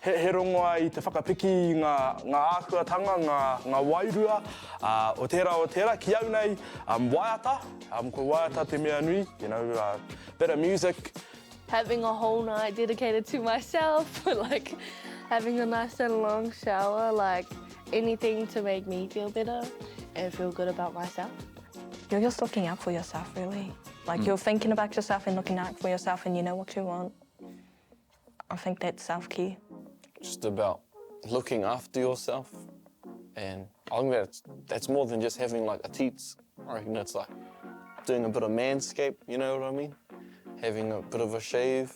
he, he rongoa i te whakapiki i ngā, ngā āhuatanga, ngā, ngā wairua, uh, o tērā, o tērā, ki au nei, um, waiata, um, ko waiata te mea nui, you know, uh, bit of music. Having a whole night dedicated to myself, like having a nice and long shower, like anything to make me feel better and feel good about myself. You're just looking out for yourself, really. Like mm. you're thinking about yourself and looking out for yourself and you know what you want. I think that's self-care. just about looking after yourself. And I think that's, that's more than just having like a teats. I reckon it's like doing a bit of manscape, you know what I mean? Having a bit of a shave.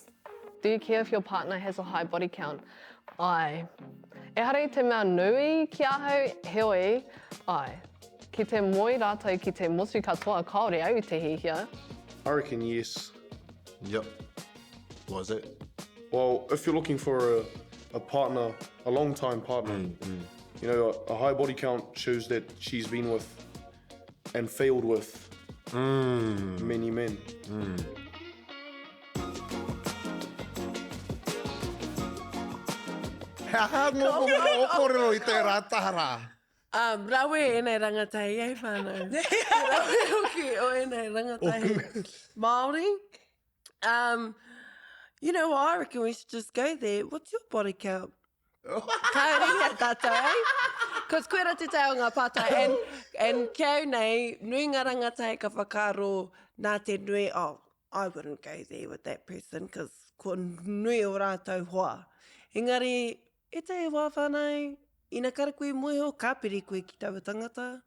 Do you care if your partner has a high body count? Āe. Ehara i te mea nui ki ahau, heoi, āe. Ki te moe rātou ki te motu katoa, kāore au i te hiahia. I reckon yes. Yep. What is it? Well, if you're looking for a, a partner, a long time partner, mm, mm. you know, a, a high body count shows that she's been with and failed with mm. many men. Mm. He aha ngō momo kōrero i tērā taha Um, rawe ēnei rangatahi, e whānau. rawe hoki o ēnei rangatahi Māori. Um, you know what, I reckon we should just go there. What's your body count? Ka ringa tātou, eh? Cause koira te tau o ngā pātai. And, and kia au nei, nui ngā rangatahi ka whakaaro nā te nui, oh, I wouldn't go there with that person, cause kua nui o rātou hoa. Engari, ētahi wā whānau, ina kare koe moeho, ka piri koe ki taua tangata.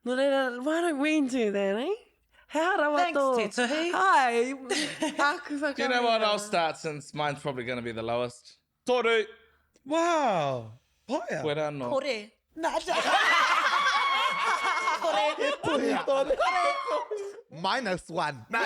Nō reira, why don't we do that, eh? He aha rawa Thanks, tō... Te Tuhi. Hi, āku Do you know what? whakamihana. I'll start since mine's probably going to be the lowest. Toru. Wow. Paea. Koera anō. Kore. Nā, Kore. Kore. Kore. Minus one. Nā.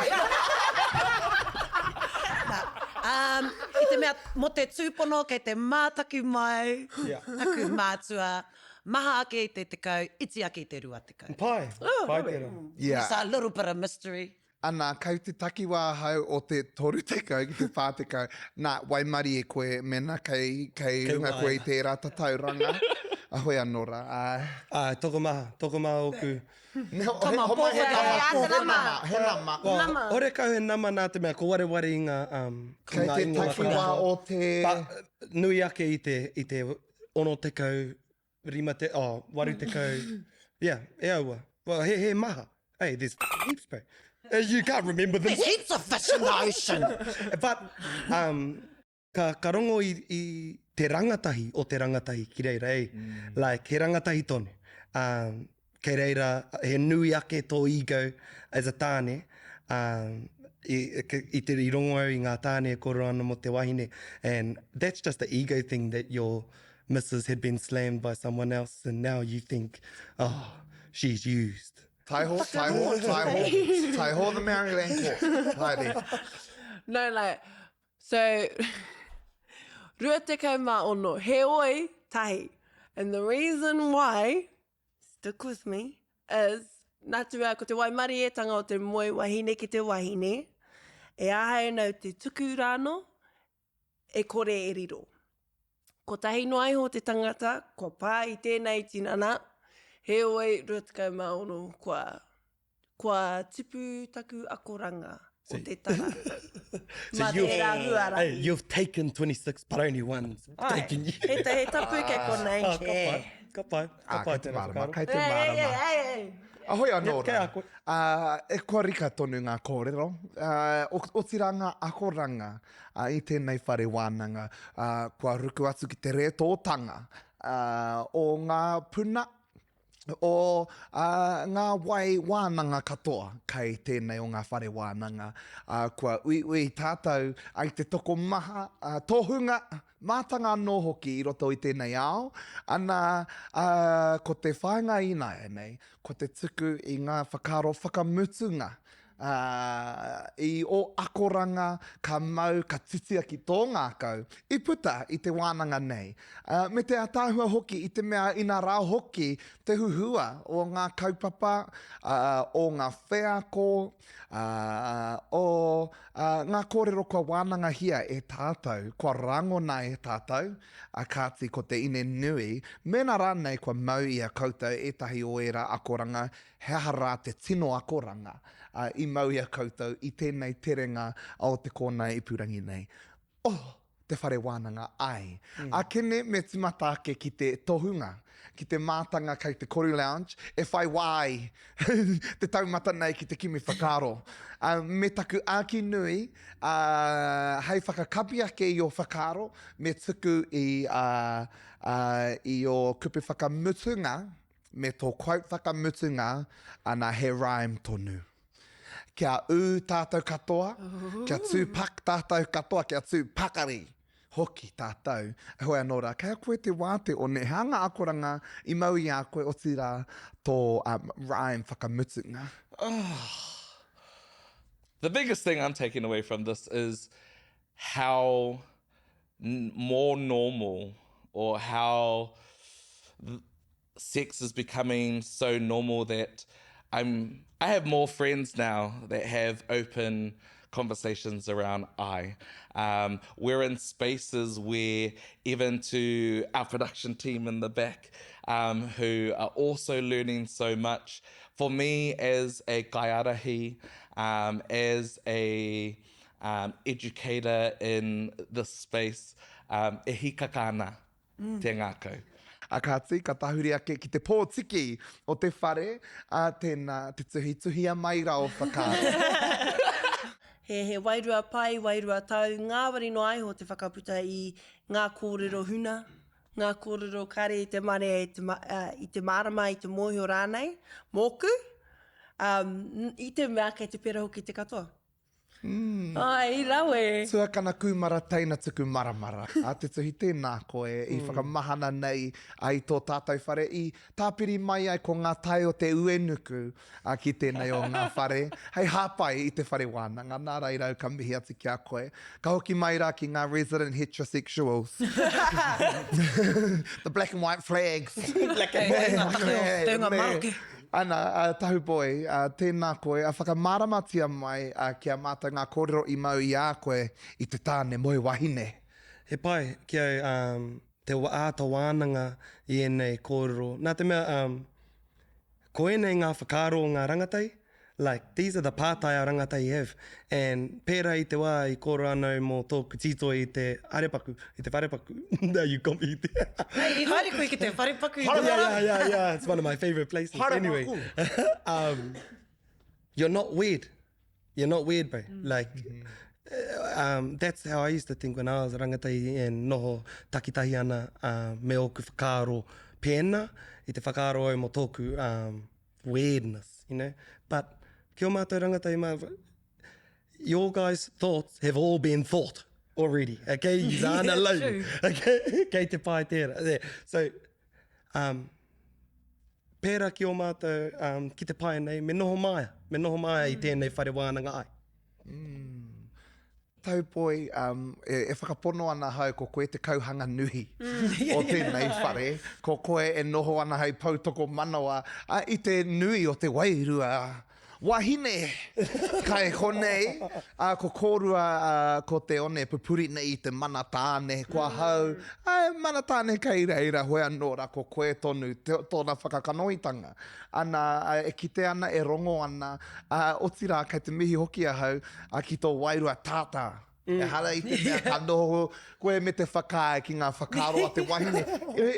Um, I te mea, mō te tūpono kei te mātaki mai yeah. taku mātua, maha ake i te tekau, iti ake i te 20. Pai. Oh, Pai tērā. Yeah. It's a little bit of mystery. Ana, kei te takiwā ahau o te 30 ki te 40, nā, waimarie koe mēnā kei, kei runga koe i tērā tatauranga. Ahoi anō rā, āe. Āe, tokomaha, tokomaha ōku. He, homai he nama, he nama, he nama. Well, Nama. horekau he nama nā te mea, ko wareware i ngā, um, Kei ngā te ingoa takiwā katoa. o te... But, nui ake i te, i te 60, Rima te, oh, 80, yeah, e aua. Well, he, he maha. Hey, there's heaps, bro. Eh, you can't remember them. There's heaps of fish in the ocean. But, um, ka, ka rongo i, i te rangatahi o te rangatahi ki reira, eh? Mm. Like, he rangatahi tonu. Um, kei reira, he nui ake tō ego as a tāne. Um, i, i te i rongo au i ngā tāne e kōrero ana mō te wahine. And that's just the ego thing that you're missus had been slammed by someone else and now you think, oh, she's used. Taiho, taiho, taiho, taiho the Maryland court. Haere. No, like, so, 26, heoi, tahi. And the reason why, stick with me, is, nā te mea ko te waimarietanga o te moe wahine ki te wahine, e āhei ana te tuku rānō, e kore e riro. Kotahi noa iho te tangata kua pā i tēnei tinana, heoi 26 kua, kua tipu taku akoranga o te tara. So Mā you've, tērā huarahi. hey, you've taken 26, but only one's Ai, taken you. he, he tapu kei konei. Oh, ka pai, ka pai, ka Ah, pai kei te tēnā mārama, whakaaro. kei te Ei, ei, mārama. ei, ei, ei. Ahoi anō Yep, kei rā. a koe. Ā, e kua rika tonu ngā kōrero, ā, otirā ngā akoranga ā, i tēnei whare wānanga, ā, kua ruku atu ki te rētōtanga ā, o ngā puna, o ā, ngā wai wānanga katoa kei tēnei o ngā whare wānanga. Ā, kua uiui tātou i te tokomaha ā, tohunga, Mātanga anō hoki i roto i tēnei ao, ana, ā, ko te whāinga ināianei, ko te tuku i ngā whakaaro whakamutunga, ā, i ō akoranga ka mau, ka titia ki tō ngākau, i puta i te wānanga nei. Ā, me te ātaahua hoki i te mea inā rā hoki te huhua o ngā kaupapa, ā, o ngā wheako, ā, o, ā, ngā kōrero kua wānangahia e tātou, kua rangona e tātou, ā, kāti ko te ine nui, mēnā rānei kua mau i a koutou ētahi o ērā akoranga, he aha rā te tino akoranga, ā, i mau i a koutou i tēnei terenga o te kōnae ipurangi nei. Oh! te whare wānanga ai. Akene me timata ake ki te tohunga, ki te mātanga kei te Koru Lounge e whai wā ai te taumata nei ki te kimi whakaaro. Me taku āki nui, hei whakakapi ake i ō whakaaro, me tuku i, i ō kupu whakamutunga, me tō quote whakamutunga, ana he rhyme tonu. Kia ū tātou katoa, kia tū pak tātou katoa, kia tū pakari hoki tātou. Heoi anō rā, kei a koe te wā te one, he aha ngā akoranga i mau i a koe, otirā tō um, rhyme whakamutunga? The biggest thing I'm taking away from this is how more normal or how sex is becoming so normal that I'm I have more friends now that have open conversations around I. Um, we're in spaces where even to our production team in the back um, who are also learning so much. For me as a kaiarahi, um, as a um, educator in this space, um, e hikaka ana mm. te ngākau. A kāti, ka tahuri ake ki te pōtiki o te whare, a tēnā, te tuhituhia mai rā o whakaaro. He, he wairua pai, wairua tau, ngāwari noa iho te whakaputa i ngā kōrero huna, ngā kōrero kare i te marea, i te, uh, i te mārama, i te mōhio rānei, mōku, um, i te mea kei te pera hoki te katoa. Mm. Ai, rawe. Tuakana kūmara, teina tuku maramara. A Te Tuhi, tēnā koe i mm. whakamahana nei i tō tātou whare, i tāpiri mai ai ko ngā tae o te uenuku a, ki tēnei o ngā whare, hei hāpai i te whare wānanga. Nā reira au ka mihi atu ki a koe. Ka hoki mai rā ki ngā resident heterosexuals. The black and white flags. Black and white. Te hunga maroke. Ana, a Tahu Boy, a, tēnā koe, a whakamāramatia mai a, ki a mātou ngā kōrero i mau i a koe i te tāne moe wahine. He pai ki au um, te āta wānanga i ēnei kōrero, nā te mea um, ko ēnei ngā whakaaro o ngā rangatahi, like these are the pātai our rangatahi have, and pērā i te wā i kōrero ana au mō tōku tītoi i te arepaku, i te wharepaku, now you got me there. Hey, i haere koe ki te wharepaku i te Yeah, wā? yeah, yeah, yeah, it's one of my favourite places. Anyway, um, you're not weird. You're not weird, bro. Like, um, that's how I used to think when I was rangatahi and noho takitahi ana uh, me ōku whakaaro pēnā, i te whakaaro au mō tōku um, weirdness, you know. But ki ō mātou rangatahi mā, your guys' thoughts have all been thought already, okay? You aren't alone, okay? Kei te pai tērā. Yeah. So, um, pērā ki ō mātou, um, ki te pae nei, me noho māia, me noho māia i tēnei whare wānanga ai. Mm. Taupoi, um, e, e whakapono ana ahau ko koe te kauhanga nui mm. o tēnei whare. Ko koe e noho ana hei poutoko manawa a, i te nui o te wairua wahine kai konei. A, ko kōrua a, ko te one pupuri nei i te mana tāne, ko ahau, mm. a, mana tāne kei reira, hoi anō rā, ko koe tonu te, tōna whakakanohitanga. Ana, a, e kite ana, e rongo ana, a, otirā kei te mihi hoki ahau, A ki tō wairua tātā. Mm. Ehara i te mea ka noho koe me te whakaae ki ngā whakaaro a te wahine.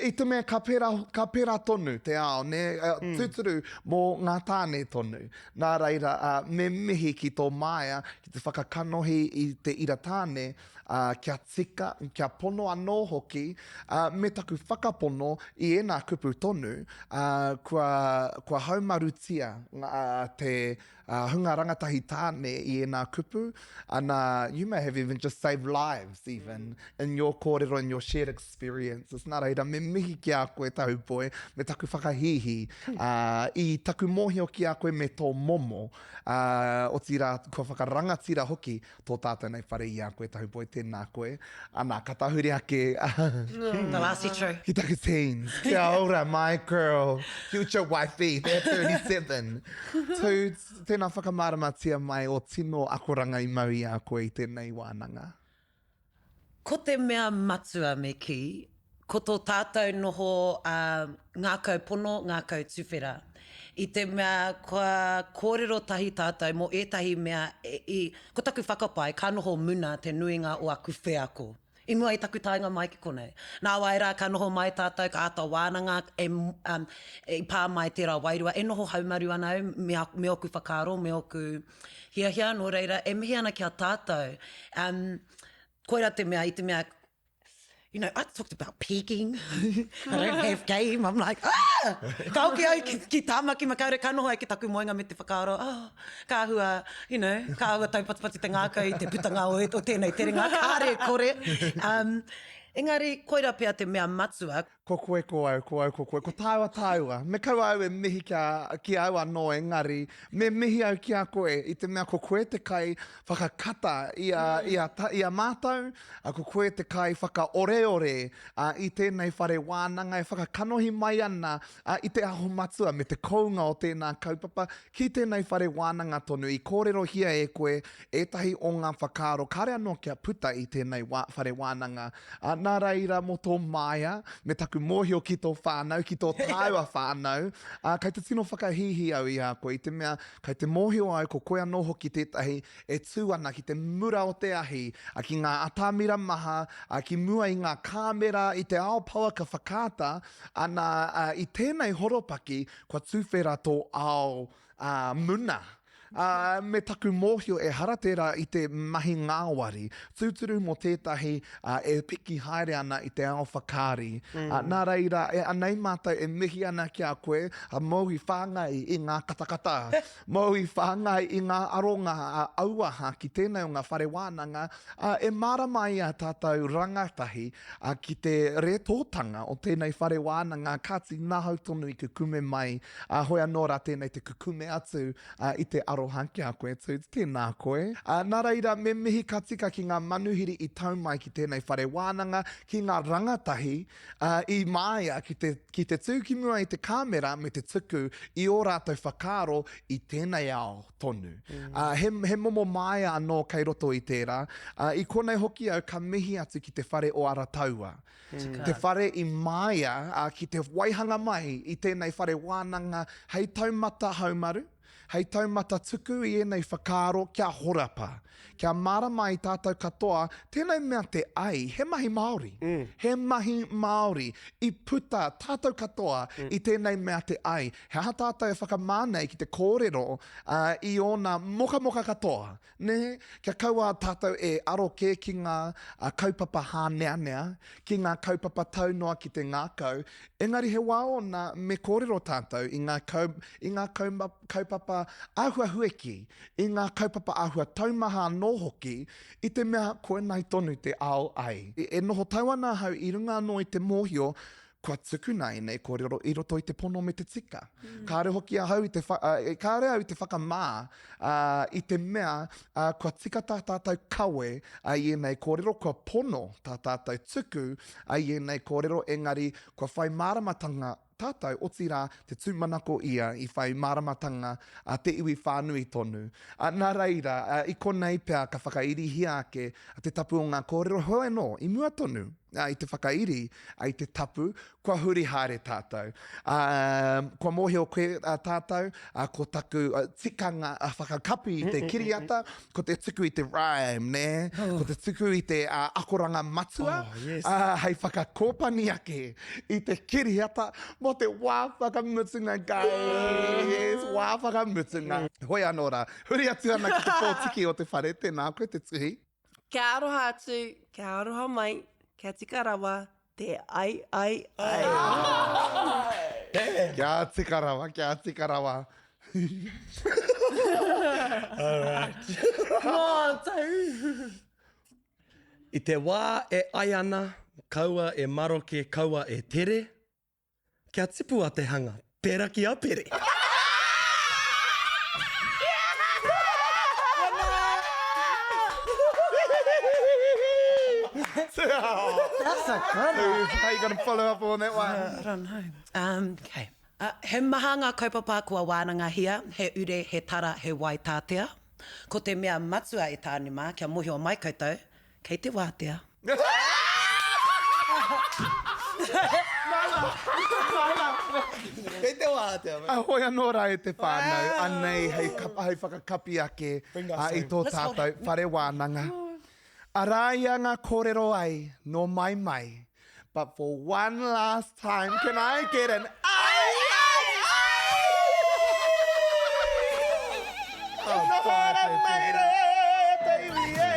I te mea ka pērā, ka pērā tonu te ao, nē? Mm. Tūturu, mō ngā tāne tonu. Nā reira, uh, me mihi ki tō māia, ki te whakakanohi i te ira tāne, uh, kia tika, kia pono anō hoki, uh, me taku whakapono i ēnā kupu tonu, uh, kua, kua haumarutia uh, te, uh, hunga rangatahi tāne i ēnā kupu, ana, you may have even just saved lives even in your kōrero and your shared experiences. Nā reira, me mihi ki a koe Tahu Boy, me taku whakahīhī uh, i taku mōhio ki a koe me tō momo, uh, otirā, kua whakarangatira hoki tō tātou nei whare i a koe Tahu Boy, tēnā koe. Ana, ka tahuri ake The last true. ki taku teens. Kia ora, my girl, future wifey, at 37. Tūts, tēnā whakamāramatia mai o tino akoranga i mau i a koe i tēnei wānanga. Ko te mea matua me kī, ko tō tātou noho ngākau pono, ngākau tuwhera. I te mea kua kōrero tahi tātou mō ētahi mea i, ko taku whakapae ka noho muna te nuinga o aku wheako. I mua i taku taenga mai ki konei. Nāwai rā ka noho mai tātou, ka āta wānanga, e, um, i pā mai tērā wairua, e noho haumaru ana au me, me ōku whakaaro, me ōku hiahia, nō reira, e mihi ana ki a tātou. Um, koirā te mea, i te mea, you know, I talked about peaking, I don't have game, I'm like, ah! Ka hoki au ki, ki Tāmaki Makaurau, ka noho au ki taku moenga me te whakaaro, oh, ka āhua, you know, ka āhua taupatupatu te ngākau i te putanga o, o tēnei terenga, kāre kore. Um, engari, koira pea te mea matua. Ko koe ko au, ko au ko koe, ko tāua tāua. Me kaua au e mihi ki a, ki au anō engari, me mihi au ki a koe i te mea ko koe te kai whakakata i a, i a, i a mātou, a, ko koe te kai whakaoreore a, i tēnei whare wānanga e whakakanohi mai ana a, i te aho matua me te kounga o tēnā kaupapa ki tēnei whare wānanga tonu. I kōrerohia e koe ētahi o ngā whakaaro kāre anō kia puta i tēnei wā, whare wānanga. Ā, nā reira mō tō māia, me taku mōhio ki tō whānau, ki tō tāua whānau, ā, kei te tino whakahīhī au i a koe, i te mea kei te mōhio au ko koe anō hoki tētahi e tū ana ki te mura o te ahi, ā, ki ngā atamira maha, ā, ki mua i ngā kāmera, i te ao pouaka whakaata, ana, ā, i tēnei horopaki kua tuwhera tō ao, ā, muna. Ā, me taku mōhio ehara tērā i te mahi ngāwari, tūturu mō tētahi, ā, e piki haere ana i te ao whakaari. Ā, nā reira, e anei mātou e mihi ana ki a koe, ā, mōu i whāngai i ngā katakata, mōu i whāngai i ngā aronga auaha ki tēnei o ngā whare wānanga, ā, e mārama ai ā tātou rangatahi, ā, ki te rētōtanga o tēnei whare wānanga, kāti nāhau tonu i kukume mai, ā, hoi anō rā tēnei te kukume atu, ā, i te aroha ki a koe, Toots, tēnā koe. Ā, nā reira, me mihi ka tika ki ngā manuhiri i tau mai ki tēnei whare wānanga, ki ngā rangatahi, ā, i māia ki te, ki te tū ki mua i te kāmera me te tuku i ō rātou whakaaro i tēnei ao tonu. Ā, he, he momo māia anō kei roto i tērā. Ā, i konei hoki au ka mihi atu ki te whare o Arataua. Te whare i māia ki te waihanga mai i tēnei whare wānanga hei taumata haumaru, hei taumata tuku i ēnei whakaaro kia horapa, kia mārama ai tātou katoa, tēnei mea te ai, he mahi Māori, he mahi Māori i puta tātou katoa i tēnei mea te ai. He aha tātou e whakamā nei ki te kōrero i ōna mokamoka katoa, Nē, kia kaua tātou e aro kē ki ngā kaupapa hāneanea, ki ngā kaupapa tau noa ki te ngākau, engari he wā ōna me kōrero tātou i ngā kau, i ngā kaupapa āhua hueki, i ngā kaupapa āhua taumaha anō hoki, i te mea koinei tonu te ao ai. E noho tau ana ahau i runga anō i te mōhio Kua tukuna ēnei kōrero i roto i te pono me te tika. Kāre hoki ahau i te wha, kāre au i te whakamā i te mea kua tika tā tātou kawe i ēnei kōrero, kua pono tā tātou tuku i ēnei kōrero, engari kua whai māramatanga tātou, otirā te tūmanako ia i whai māramatanga te iwi whānui tonu. Nā reira, i konei pea ka whakairihia ake te tapu o ngā kōrero, heoi anō, i mua tonu, i te whakairi, i te tapu, kua huri haere tātou. Kua mōhio koe tātou, ko taku tikanga whakakapi i te kiriata, ko te tuku i te rhyme, nē? Ko te tuku i te akoranga matua, hei whakakōpani ake i te kiriata mō te wā whakamutunga, guys! Wā whakamutunga. Hoi anō rā, huri atu ana ki te pōtiki o te whare, tēnā koe te tuhi. Kia aroha atu, kia aroha mai, kia tika rawa te ai ai ai. Kia tika rawa, kia tika rawa. Alright. Mātou. I te wā e ai ana, kaua e maroke, kaua e tere, Kia tipu a te hanga, pera ki a Pere. That's a good one. How you gonna follow up on that one? I don't know. Um, okay. Uh, he maha ngā kaupapa kua wānangahia, he ure, he tara, he wai tātea. Ko te mea matua e tāne mā, kia mohio mai koutou, Kei te wātea. Kei te wātea. Ahoi anō rā e te whānau, anei hei, hei whakakapi ake i tō tātou whare wānanga. Arā ia ngā kōrero ai nō mai mai, but for one last time can I get an ai ai ai! Noho ara mai rā te iwi e!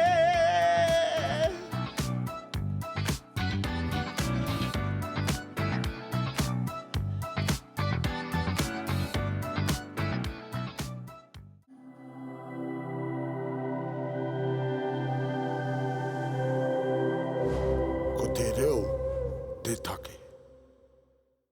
Ko te reo te take.